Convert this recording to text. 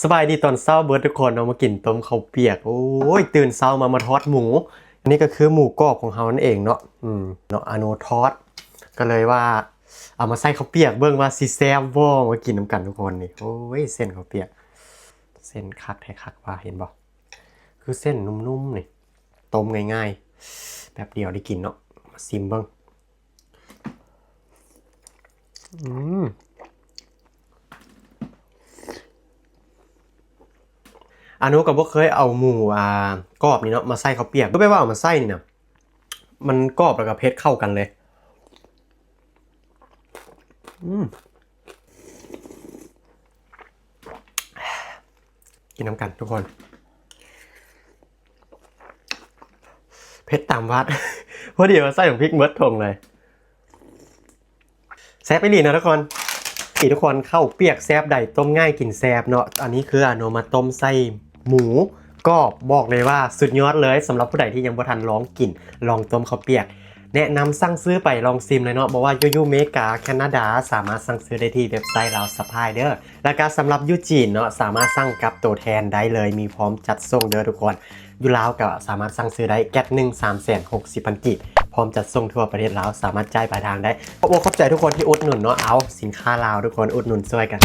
ສະບາຍດີຕອນເຊົ້າເບິດທຸກຄົນເນາະ ມາກິນຕົ້ມເຂົ້າປຽກ. ໂອ້ຍ ຕື່ນເຊົ້າມາ ມາທອດໝູ. ອັນນີ້ກໍຄືໝູກອບຂອງເຮົານັ້ນເອງເນາະ. ອືມ ເນາະ ອາໂນທອດ ກໍເລີຍວ່າເອົາມາໃສ່ເຂົ້າປຽກເບິ່ງວ່າຊິແຊບບໍ່. ມາກິນນຳກັນທຸກຄົນນີ້. ໂອ້ຍ ເສັ້ນເຂົ້າປຽກ ເສັ້ນຄັກແທ້ຄັກວ່າ ເຫັນບໍ່? ຄືເສັ້ນນຸ້ມໆນີ້ ຕົ້ມງ່າຍໆ ແປັບດຽວໄດ້ກິນເນາະ. ມາຊິມເບິ່ງ. ອືມ ອາໂນກໍບໍ່ເຄີຍເອົາໝູ ອ່າ ກອບນີ້ເນາະ ມາໃສ່ເຂົ້າປຽກ. ຄືແບບວ່າເອົາມາໃສ່ນີ້ນະ ມັນກອບແລ້ວກໍເຜັດເຂົ້າກັນເລີຍ. ອືມ ກິນນຳກັນທຸກຄົນ. ເຜັດຕາມວັດ ພໍດີວ່າໃສ່ບັກພິກໝົດຖົງເລີຍ. ແຊບອີ່ຫຼີເນາະທຸກຄົນ. ອີ່ທຸກຄົນ ເຂົ້າປຽກແຊບໃດ ຕົ້ມງ່າຍກິນແຊບເນາະ. ອັນນີ້ຄືອາໂນມາຕົ້ມໃສ່ໝູກອບ ບອກເລີຍວ່າສຸດຍອດເລີຍ. ສຳລັບຜູ້ໃດທີ່ຍັງບໍ່ທັນລອງກິນ ລອງຕົ້ມເຂົ້າປຽກ ແນະນຳສັ່ງຊື້ໄປລອງຊິມເລີຍເນາະ. ບໍ່ວ່າຢູ່ ຢູ່ເມກາ ແຄນາດາ ສາມາດສັ່ງຊື້ໄດ້ທີ່ເວັບໄຊ Lao Supply ເດີ. ແລ້ວກະສຳລັບຢູ່ຈີນເນາະ ສາມາດສັ່ງກັບໂຕແທນໄດ້ເລີຍ ມີພ້ອມຈັດສົ່ງເດີທຸກຄົນ. ຢູ່ລາວກໍສາມາດສັ່ງຊື້ໄດ້ ແກັສໜຶ່ງ ສາມແສນຫົກສິບພັນກີບ ພ້ອມຈັດສົ່ງທົ່ວປະເທດລາວ ສາມາດຈ່າຍປາຍທາງໄດ້. ຂອບອົກຂອບໃຈທຸກຄົນທີ່ອຸດໜູນເນາະ. ເອົາ ສິນຄ້າລາວ ທຸກຄົນອຸດໜູນຊ່ວຍກັນ.